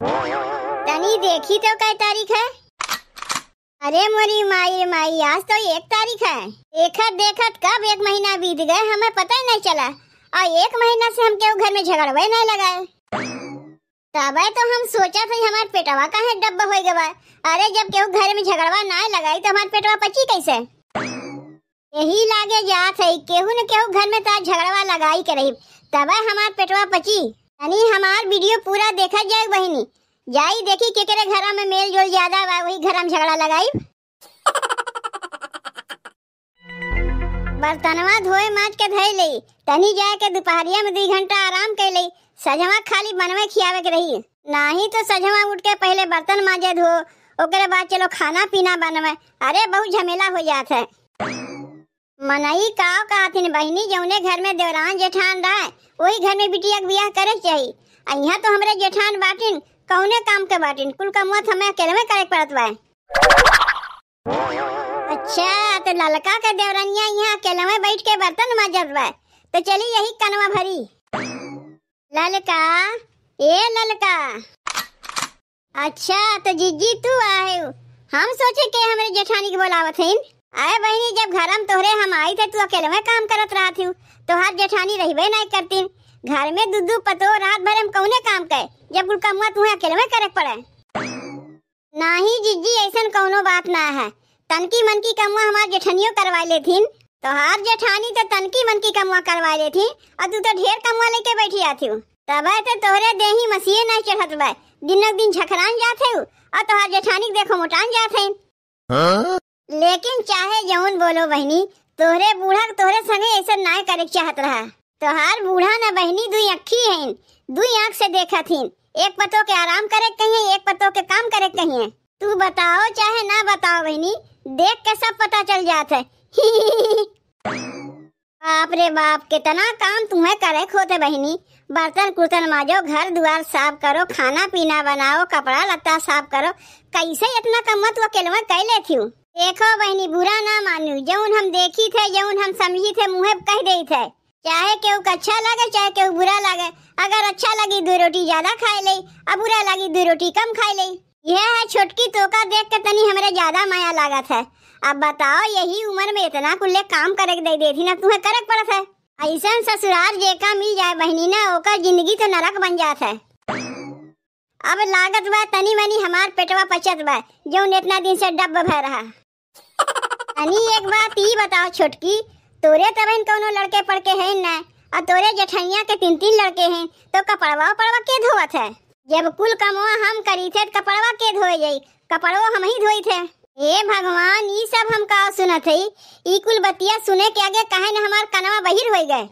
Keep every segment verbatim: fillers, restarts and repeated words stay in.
तनी देखी तो कै तारीख है? अरे मोरी माई रे माई, आज तो एक तारीख है। देखत देखत कब एक महीना बीत गए, हमें पता ही नहीं चला। और एक महीना से हम केहू घर में झगड़वे नहीं लगाए। तबे तो हम सोचा थे हमार पेटवा काहे डब्बा हो गवा। अरे जब केहू घर में झगड़वा नहीं लगाई तो हमार पेटवा पची कैसे? यही लागे जात है, केहू न केहू घर में तो आज झगड़वा लगाई के रही, तबे हमार पेटवा पची। तनी हमार वीडियो पूरा देखा जाए बहिनी, जाई देखी केकरे घरा में मेल जोल ज्यादा बा, वही घरा में झगड़ा लगाई। बर्तनवा धोए माज के धई लेई, तनी जाए के दुपहरिया में दुई घंटा आराम कर लेई, सझवा खाली बनवे खियावे के रही। नाही तो सझवा उठ के पहले बर्तन माजे धो, ओकरे बाद चलो खाना पीना बनवे। अरे बहुत झमेला हो जात है। मनई काव कहथिन बहिनी, जौने घर में देवरान जेठान रहे, वही घर में बिटिया के बियाह करे के चाही। आ यहाँ तो हमरे जेठान बाटिन, कौने काम के बाटिन, कुल कमवा तो हमें अकेले में करे के पड़त बा। अच्छा, तो ललका के देवरनिया यहाँ अकेले में बैठ के बर्तन माजत बा, तो चली यही कनवा भरी। ललका, ए ललका। अच्छा, तो जिज्जी तू आए हो। हम सोचे के हमरे जेठानी के बोलावत हईन। अरे बहिनी, जब घर में तोहरे हम आई थे, तू अकेले में काम करत रहत हूँ, तोहार जेठानी रहबे नहीं करतीन। घर में दू दू पतो रात भर हम कौने काम के, जब कुल कमुआ तुम्हें अकेले में करे के पड़े। नाही जिज्जी, ऐसन कौनो बात ना है। तनकी मनकी कमुआ हमार जेठनियो करवा लेथिन। तोहार जेठानी तो तनकी मनकी कमुआ करवा लेथिन, और तू तो ढेर कमुआ लेके बैठी आती हूँ। तबे तो तोहरे देही मसीहे नहीं चढ़त बा, दिनक दिन झखरान जात है और तोहार जेठानी के देखो मोटान जात है। हाँ? लेकिन चाहे जौन बोलो बहिनी, तोहरे बूढ़ा के तोहरे संगे ऐसा नाय करे के चाहत रहा। तोहार बूढ़ा न बहिनी दुई अखी हईन, दुई आँख से देखत हिन। एक पतो के आराम करे के कहिए, एक पतो के काम करे के कहिए। तू बताओ चाहे ना बताओ बहिनी, देख के सब पता चल जात है। बाप रे बाप, कितना काम तुम्हें करे के होते बहिनी। बर्तन कुर्तन माजो, घर दुआर साफ करो, खाना पीना बनाओ, कपड़ा लत्ता साफ करो। कैसे इतना कमवा तू अकेलवा कर लेती हूँ? देखो बहिनी, बुरा ना मानू, जौन हम देखी थे, जौन हम समझी थे, मुँहे कह दे थे। चाहे केहू के अच्छा लागे, चाहे केहू बुरा लागे। अगर अच्छा लगी, दो रोटी ज्यादा खाए ले, अब बुरा लगी, दो रोटी कम खाए ले। यह है छोटकी, तोका देख के तनी हमरे ज्यादा माया लागत है। अब बताओ, यही उम्र में इतना कुल्ले काम करे के दे देथिन, अब तुम्हें करे के पड़त है। ऐसन ससुराल जेका मिल जाए बहिनी ना, ओकर जिंदगी तो नरक बन जात है। अब लागत बा तनी मनी हमार पेटवा पचत बा, जौन इतना दिन से डब्ब भय रहा। तनी एक बात ई बताओ छोटकी, तोरे तबहिन कौनो लड़के पड़के हैं ना, और तोरे जेठनिया के तीन तीन लड़के हैं, तो कपड़वा उपड़वा के धोवत है? जब कुल कमवा हम करी थे, तो कपड़वा के धोए जाई? कपड़वो हम ही धोई थे। हे भगवान, ई सब हम का सुनत हई? ई कुल बतिया सुने के आगे काहे न हमार कनवा बहिर होई गए।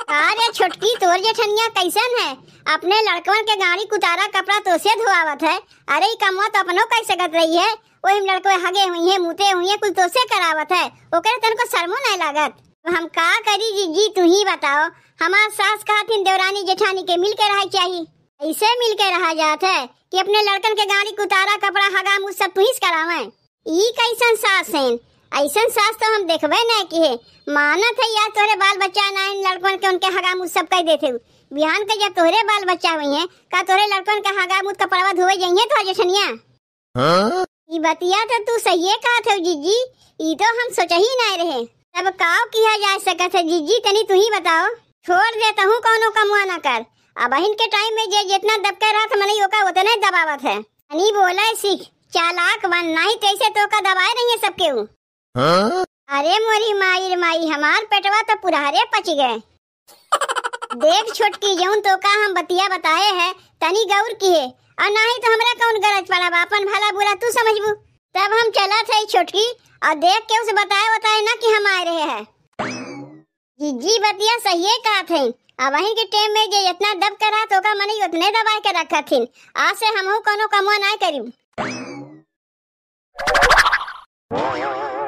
का रे छोटकी, तोर जेठनिया कैसन है? अपने लड़कवन के गाड़ी कुतारा कपड़ा तोसे धोआवत है। अरे, ई कमवा तो अपनो कर सकत रही है। ओहिम लड़कवे हगे हुई है, मूते हुई है, कुल तोसे करावत है। ओकरे तनको शर्मो नहीं लागत। अब हम का करी जिज्जी, तू ही बताओ। हमार सास कहथिन देवरानी जेठानी के मिल के रहे चाही। ऐसे मिल के रहा जात है कि अपने लड़कन के गाड़ी कुतारा कपड़ा हगा मूत सब तू ही से करावे। ई कैसन सास हैं? ऐसन सास तो हम देखबे नहीं किहे। मानत है यार तोहरे बाल बच्चा ना इन लड़कन के उनके हगा मूत सब कह देते हु। बिहान के जब तोहरे बाल बच्चा हुई हैं, का तोहरे लड़कन के हगा मूत कपड़वा धोवे जाइए तो जेठनिया? हाँ? ई बतिया तो तू सहिए कहत हो जिज्जी, ई तो हम सोचही नहीं रहे। तब काव किया जा सकत है जिज्जी, तनी तू ही बताओ। छोड़ दे तहूँ कौनो कमवा ना कर। अब अहिन के टाइम में जे जितना दबके रहत मनई ओका उतने दबावत है। तनी बोले सीख, चालाक बन, नहीं तैसे तो का दबाए रही है सबके ऊ। हाँ? अरे मोरी माई रे माई, हमार पेटवा तो पुरहरे पच गए। देख छोटकी, जौन तोका हम बतिया बताए है, तनी गौर किहे, और नाही तो हमरा कौन गरज पड़ा बा, अपन भला बुरा तू समझबू। तब हम चलत है छोटकी, और देख के उसे बताए बताए ना कि हम आए रहे हैं। जिज्जी बतिया सहिए कहत है, अब वहीं के टेम में जे इतना दब करा तो का मनई उतने दबाए के रखत हिन। आज से हमहू कोनो कमवा ना करी।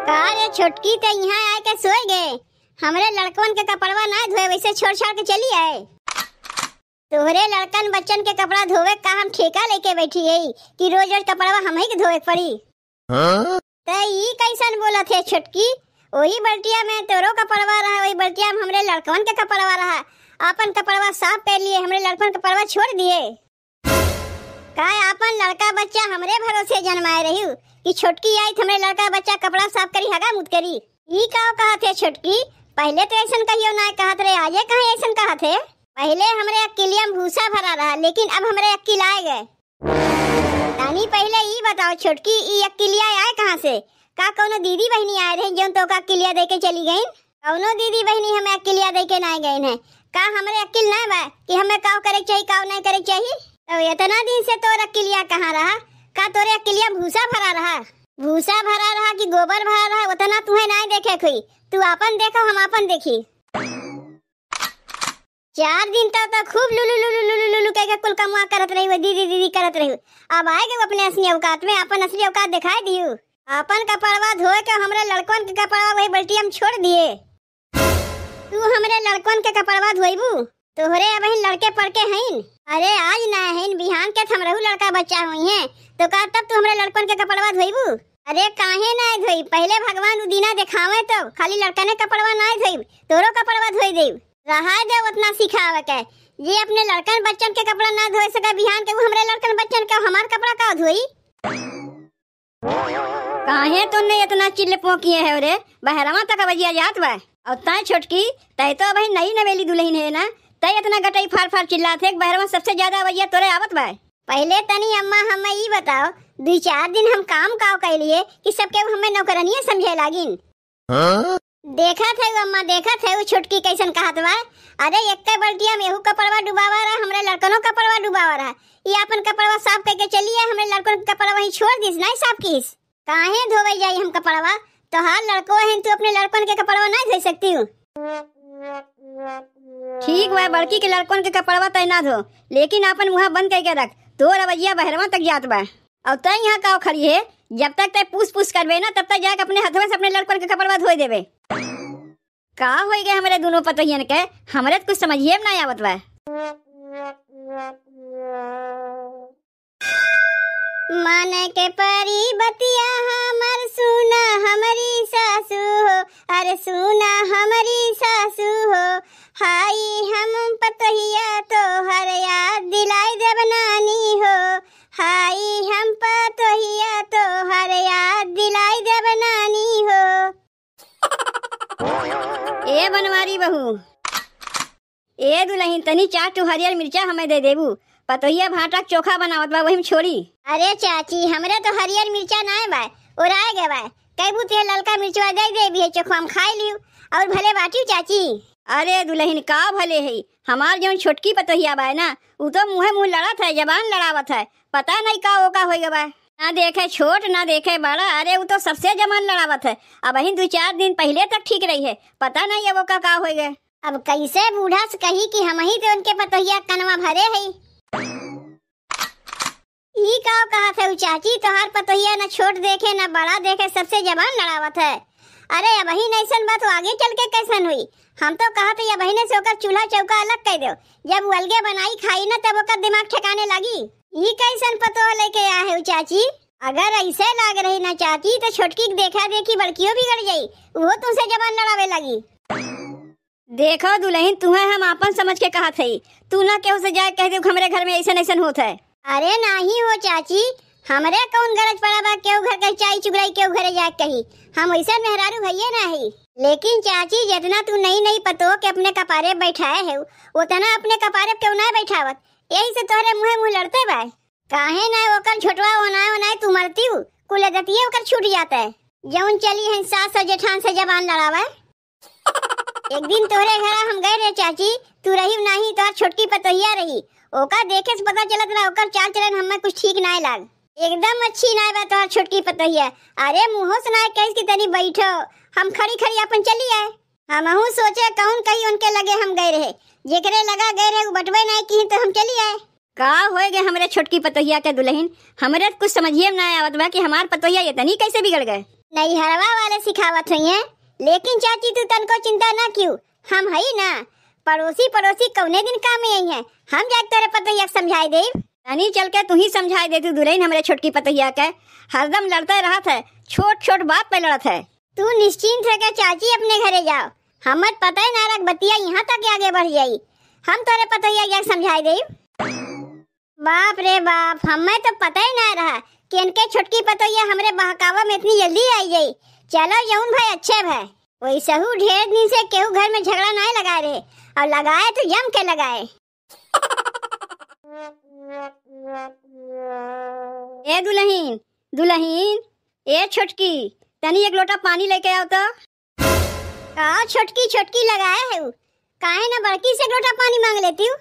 का रे छोटकी, ते यहाँ आए के सोए गए? हमरे लड़कवन के कपड़वा ना धोए, वैसे छोड़ छाड़ के चली आए। तोहरे लड़कन बच्चन के कपड़ा धोवे का हम ठेका लेके बैठी है कि रोज रोज कपड़वा हम ही के धोवे के पड़ी? हाँ? ते ई कैसन बोलत है छोटकी? वही बल्टिया में तोरो कपड़वा रहा, वही बल्टिया में हमरे लड़कवन के कपड़वा रहा। अपन कपड़वा साफ कर लिए, हमरे लड़कन के कपड़वा छोड़ दिए। लड़का बच्चा हमरे भरोसे जनमाए रहिउ कि छोटकी आई त हमरे लड़का बच्चा कपड़ा साफ करी, हगा मूत करी। ई का कहत है छोटकी? पहिले त अइसन कहियो नाय कहत रहे, आजे कहाँ अइसन कहत है? पहिले हमरे अक्किलिया में भूसा भरा रहा, लेकिन अब हमरे अक्किल आए गए। तनी पहिले ई बताओ छोटकी, ई अक्किलिया आए कहाँ से? का कौनो दीदी बहिनी आए रही जौन तोका अक्किलिया दे के चली गईन? कौनो दीदी बहिनी हमें अक्किलिया दे के नाय गईन है। का हमरे अक्किल नाय बा कि हमें काव करे के चाही, काव नाय करे के चाही? तो इतना दिन से तोर अक्किलिया कहाँ रहा? का तोरे अक्किलिया में भूसा भरा रहा? भूसा भरा रहा कि गोबर भरा रहा, उतना तुहे नाय देखे खुई। तू आपन देखो, हम आपन देखी। चार दिन तक तो खूब लुलु लुलु लुलु लुलु कह के कुल कमुआ करत रही हो, दीदी दीदी करत रही हो। अब आए गए अपने असली औकात में, अपन असली औकात दिखाई दियो। अपन कपड़वा धोए के हमरे लड़कन के कपड़वा वही बल्टिया में छोड़ दिए। तू हमरे लड़कन के कपड़वा धोइबू? तोहरे अबहिन लड़के पड़के हईन। अरे आज ना हईन, बिहान के त हमरहू लड़का बच्चा होई हैं, तो का तब तू हमरे लड़कन के कपड़वा धोइबू? अरे काहे ना धोई, पहिले भगवान उ दिना देखावे तो खाली लड़कने कपड़वा ना धोइब, तोरो कपड़वा धोई देब। रहाय दे उतना सिखावे के, जे अपने लड़कन बच्चन के कपड़ा ना धोए सके बिहान के, उ हमरे लड़कन बच्चन के हमार कपड़ा का धोई? काहे तोने इतना चिल्ल पों किए है रे? बहरवा तक अवजिया जात बा। और तै छोटकी, तै तो अबही नई नवेली दुलहिन है ना, तै इतना गटई फार फार चिल्लात है कि बहरवा सबसे ज्यादा अवजिया तोरे आवत बा। पहिले तनी अम्मा हमें ई बताओ, दुई चार दिन हम काम काव कैलिए कि सबके हमें नौकरनिया समझे लागिन। हाँ? देखत है अम्मा, देखत है उ छोटकी कैसन कहत बा। अरे एक्के बल्टिया में एहू कपड़वा डुबावा रहा, हमरे लड़कनो कपड़वा डुबावा रहा। ई आपन कपड़वा साफ करके चली है, हमरे लड़कन के कपड़वा वहीं छोड़ दिस, नहीं साफ किस। काहे धोवे जाई हम कपड़वा? तोहार लड़को हैं, तू अपने लड़कन के कपड़वा नहीं धो सकती हूँ? ठीक बा, बड़की के लड़कन के कपड़वा तय ना धो, लेकिन आपन मुँह बंद करके रख, तोर अवजिया बहरवा तक जात बा। और तय यहाँ का खड़ी है, जब तक तय पूछ पूछ करबे ना, तब तक जाके अपने हथवा से अपने लड़कन के कपड़वा धोए देबे। का होई गए हमरे दोनों पतोहियन के? हमरे त कुछ समझिए में ना आवत बा। माने के परी बतिया हमर, सुना हमरी सासू हो, अरे सुना हमरी सासू हो, हाई हम पतोहिया तोहर याद दिलाई देब नानी हो, हाई हम पतोहिया तोहर याद दिलाई देब नानी हो। ए बनवारी बहू, ए दुलहिन, तनी चार ठो हरियर मिर्चा हमें दे देबू। पतोहिया भाटा के चोखा बनावत बा, वही में छोड़ी। अरे चाची, हमरे तो हरियर मिर्चा नाय बा, ओराए गए बा। कहबू ते ललका मिर्चवा दे देबी है चोखा, हम खाई लियो और भले बाटियो चाची। अरे दुलहिन, का भले है, हमार जौन छोटकी पतोहिया बा ना, उ तो मुँहे मुँह लड़त है, जबान लड़ावत है, पता नहीं का ओका होई गवा। ना देखे छोट, ना देखे बड़ा। अरे, उ तो सबसे जबान लड़ावत है। अबहिन दुई चार दिन पहिले तक ठीक रही है, पता नहीं अब ओका का होई गए। अब कैसे बूढ़ा से कही कि हमही तो उनके पतोहिया कनवा भरे है। ई का कहत है उ चाची, तोहार पतोहिया ना छोट देखे, ना बड़ा देखे, सबसे जबान लड़ावत है। अरे, अबहिन अइसन बा तो आगे चल के कैसन हुई? हम तो कहत है अबहिने से ओकर चूल्हा चौका अलग कर दो। जब उ अलगे बनाई खाई ना, तब ओकर दिमाग ठिकाने लागी। ई कैसन पतोह लेके आए हो चाची? अगर ऐसे लाग रही ना चाची, तो छोटकी के देखा देखी बड़कियो बिगड़ जाई, उहो तुमसे जबान लड़ावे लागी। देखो दुलहिन, तुहे हम आपन समझ के कहत हई, तू ना केहू से जाए कह दे हमरे घर में ऐसन ऐसन होत है। अरे नाही हो चाची, हमरे कौन गरज पड़ा बा केहू घर के चाई चुगलाई केहू घरे जाए कही, हम वैसे मेहरारू हइये नाही। लेकिन चाची, जितना तू नई नई पतोह के अपने कपारे बैठाए है, उतना अपने कपारे केहू ना बैठावत, यही से तोहरे मुँहे मुँह लड़ते बा। काहे ना ओकर झोटवा ओनाए ओनाए तू मरती हूँ, कुल इज्जतिये ओकर छूट जाता है। जौन चली है सास और जेठान से जबान लड़ावे। एक दिन तोहरे घरा हम गए रहे चाची, तू रही नाही, तोहर छोटकी पतोहिया रही। ओका देखे से पता चलत रहा ओकर चाल चलन हमें कुछ ठीक नाय लाग। एकदम अच्छी नाय बा तोहर छोटकी पतोहिया। अरे मुँहो से नाय कहिस कि तनी बैठो, हम खड़ी खड़ी अपन चली आए। हमहू सोचे कौन कही उनके लगे हम गए रहे, जेकरे लगा गए रहे उ बटवे नाय की तो हम चली आए। का होए गए हमरे छोटकी पतोहिया के दुलहिन, हमरे त कुछ समझिए में ना आवत बा कि हमार पतोहिया इतनी कैसे बिगड़ गए। नैहरवा वाले सिखावत हुई हैं, लेकिन चाची तू तनको चिंता ना कियो, हम हई ना, पड़ोसी पड़ोसी कौने दिन काम में आई हैं, हम जाके तोरे पतोहिया के समझाई देब। तनी चल के तू ही समझाई दे तू दुलहिन हमरे छोटकी पतोहिया के, हरदम लड़ते रहत है, छोट छोट बात पे लड़त है। तू निश्चिंत होके चाची अपने घरे जाओ, हमर पतोह ना रख बतिया यहाँ तक आगे बढ़ जाई। हम तोरे पतोहिया के समझाई देब। बाप रे बाप, हमें तो पता ही ना रहा कि इनके छोटकी पतोहिया हमरे बहकावा में इतनी जल्दी आई जाई। चलो जौन भाई अच्छे भाई, वैसहू ढेर दिन से केहू घर में झगड़ा नाय लगाए रहे, और लगाए तो जम के लगाए। ए दुलहिन, दुलहिन, ए छोटकी, तनी एक लोटा पानी लेके आओ तो। का छोटकी छोटकी लगाए है उ? काहे ना बड़की से एक लोटा पानी मांग लेती हूँ?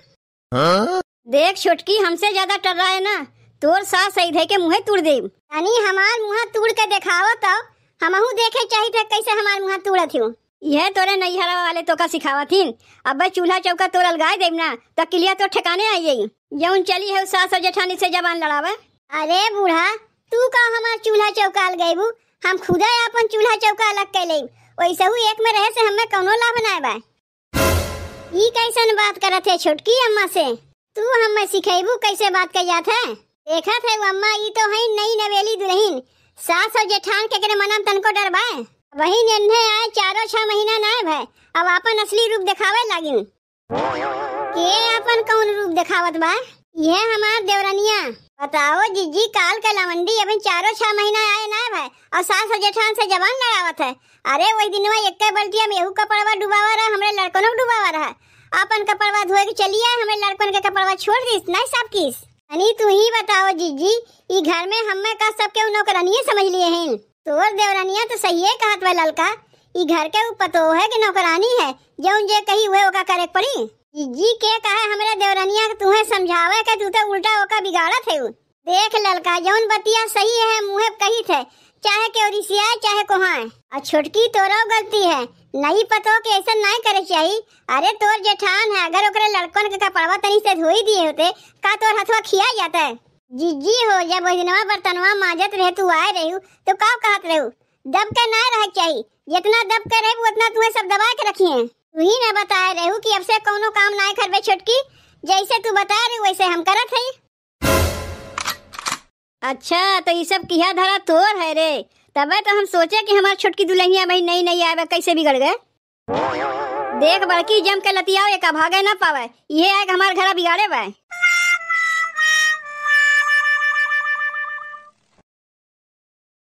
हाँ? देख छोटकी, हमसे ज्यादा टर्राए ना, तोर सास सही धै के मुँहे तूड़ देब। तनी हमार मुँहा तूड़ के देखाओ तो, हमहू देखे चाहित है कैसे हमार मुँहा तूड़त हूँ। यह तोरे नैहरा वाले तोका सिखावत हिन। अबे चूल्हा चौका तोर अलगाए देब ना, तो किलिया तोर ठिकाने आई जाई। जौन चली है उ सास और जेठानी से जबान लड़ावे। अरे बूढ़ा, तू का हमार चूल्हा चौका अलगैबू? हम खुदा अपन चूल्हा चौका अलग कर लेब। वैसहू एक में रहे से हमें कौनो लाभ ना बा। ई कैसन बात करत है छोटकी अम्मा से? तू हमें सिखैबू कैसे बात कही जात है? देखत है अम्मा, ई तो है नई नवेली दुलहिन, सास और जेठान के करे मनम तनको डर बा। वही नेन्हे आए चारो छह महीना ना भय, अब अपन असली रूप देखावे लागिन। के अपन कौन रूप देखावत बा? यह हमार देवरनिया। बताओ जिज्जी, काल के लवंडी अभी चारो छह महीना आए ना भय, और सास और जेठान से जबान लड़ावत है। अरे वही दिनवा एक बल्टिया में एहू कपड़वा डुबावा रहा, हमरे लड़कनों के डुबावा रहा। अपन कपड़वा धोए के चली आए, हमरे लड़कन के कपड़वा छोड़ दिस, नहीं साफ किस। अनी तू ही बताओ जिज्जी, ई घर में हमें का सबके उ नौकरानिये समझ लिए हैं? तोर देवरनिया तो सहिए कहत बा ललका, ई घर के उ पतोह है कि नौकरानी है, जौन जे कही उहे ओका करे के पड़ी। जिज्जी के कहे हमरे देवरनिया के तुहे समझावे के, तू तो उल्टा ओका बिगाड़त है। देख ललका, जौन बतिया सही है मुँहे कहित है, चाहे केहू रिसियाए चाहे कोहाए। और छोटकी तोरो गलती है, नई पतोह के ऐसा नाय करे चाही। अरे तोर जेठान है, अगर ओकरे लड़कन के कपड़वा तनी से धोई दिए होते, का तोर हथवा खिया जाता है? जिज्जी हो, जब ओहि दिनवा बर्तनवा माजत रहे तू आए रहू, तो का कहत रहू? दब के ना रहे चाही, जितना दब के रहू उतना तुहे सब दबा के रखिए। तू ही ना बताए रहू कि अब से कौनो काम ना करबे छोटकी, जैसे तू बताए रहू वैसे हम करत हई। अच्छा, तो ई सब किहा धरा तोर है रे, तबे तो हम सोचे कि हमार छोटकी दुलहिया भाई नई नई आए बा, कैसे बिगड़ गए। देख बड़की, जम के लतियाओ, एका भागे ना पावे, इहे आए के हमार घरा बिगाड़े बा।